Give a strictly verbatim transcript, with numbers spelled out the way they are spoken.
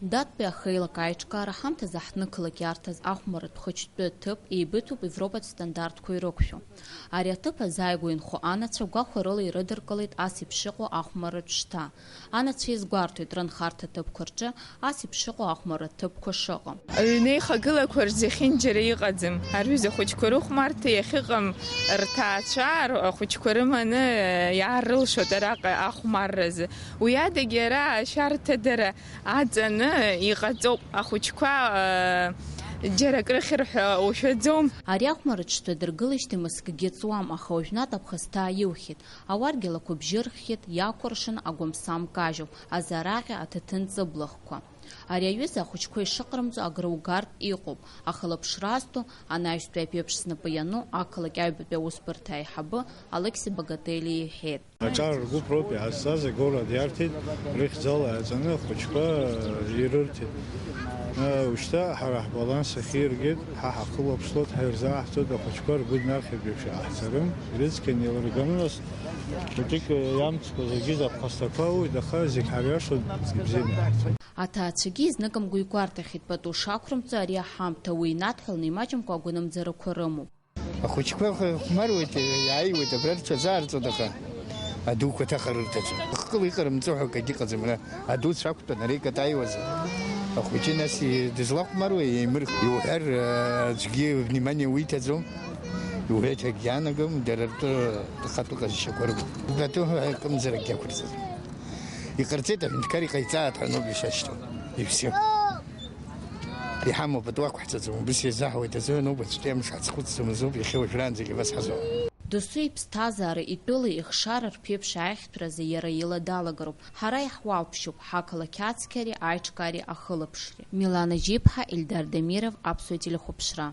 Дадтәи ахеилак аиҿкаара ҳамҭазы ҳҭнықалақь иарҭаз ахәмарратә хәыҷтәы ҭыԥ еибыҭоуп Европатә стандартқәа ирықәшәо. Ари аҭыԥ азааигәа инхо анацәа гәахәарыла ирыдыркылеит ас еиԥш иҟоу ахәмарратә шҭа. Анацәа иазгәарҭоит рынхарҭа ҭыԥқәа рҿы ас еиԥш иҟоу ахәмарратә ҭыԥқәа шыҟам. Аҩны еихагылақәа рзы зехьынџьара иҟаӡам. Арҩыза ахәыҷқәа рыхәмарҭа иахьыҟам рҭаацәа р-, ахәыҷқәа рыманы иаарылшоит араҟа ахәмарразы. Уи адагьы ара ашәарҭадара аҵаны иҟаҵоуп. Ахәыҷқәа, э, џьара акрыхьыр ҳәа ушәаӡом. Ари ахәмарратә шҭа дыргылеижьҭеи мызкгьы ҵуам, аха уажәнатә аԥхасҭа ааилхит. Ауаргьалақәа бжьы рххьеит, иакәыршан агәамсам кажьуп, азараҟьа аҭаҭын ҵыблахқәа. Ари аҩыза ахәыҷқәа ишыҟарымҵо агра угартә иҟоуп, ахылаԥшра азҭо анаҩстәи аԥеиԥш знапы иану ақалақь аҩбатәи аусбарҭа аиҳабы Алықьса Багателиа иҳәеит. Аҿар ргәыԥ роуп иаазҵаз, агорад иарҭеит, рыхьӡала иаҵаны ахәыҷқәа ирырҭеит. Ушьҭа ҳара ҳбаланс ахьиргеит, ҳа ҳахылаԥшлоит, ҳаирзааҳҵоит, ахәыҷқәа ргәы днархьыртә еиԥш иҟаҳҵарым, ирыцқьаны еилырганы, нас хәыҷык иамҵқәа зегьы заԥхасҭақәа ауеит, аха зегь ҳариашоит, ибзианы иҟаҳҵоит. Аҭаацәагьы изныкымкәа игәарҭахьеит пату шақәрымҵо ари аҳамҭа, уи инадҳәаланы имаҷымкәа агәынамӡарақәа рымоуп. Ахәыҷқәа хәмаруеит, иааиуеит, абра рҽазаарҵоит, аха адуқәа ҭаха рырҭаӡом. Хкыла иҟарымҵо ҳәа акгьы ыҟаӡам, ара адуцәа ақәтәан, ара икатаиуаз. Ахәыҷы нас и-, дызлахәмаруеи, еимырх-, иуҳәар, аӡәгьы внимание уиҭаӡом. Иуҳәеит ҳәагьы иаанагом, дара ртәы хатәы ҟазшьақәа рымоуп. Пату ҳәа акымзаракгьы ақәырҵаӡом. Иҟарҵеит, аҳәынҭқар иҟаиҵааит ҳәа ноуп ишашьҭоу. Ивсио. Иҳамоу пату ақәҳҵаӡом, убыс иазаҳауеит азыҳәан ауп аӡәтәи амш ҳацхәыцӡом азоуп, иахьа уажәраанӡагьы абас ҳазыҟоу. Досу иԥсҭазаара, итәыла, ихшара рԥеиԥш аихтәразы иара ила далагароуп. Ҳара иаҳуалԥшьоуп ҳақалақь ацқьареи аиҿкаареи ахылаԥшреи. Милана Жьиԥҳа, Ельдар Дамиров, Аԥсуа телехәаԥшра.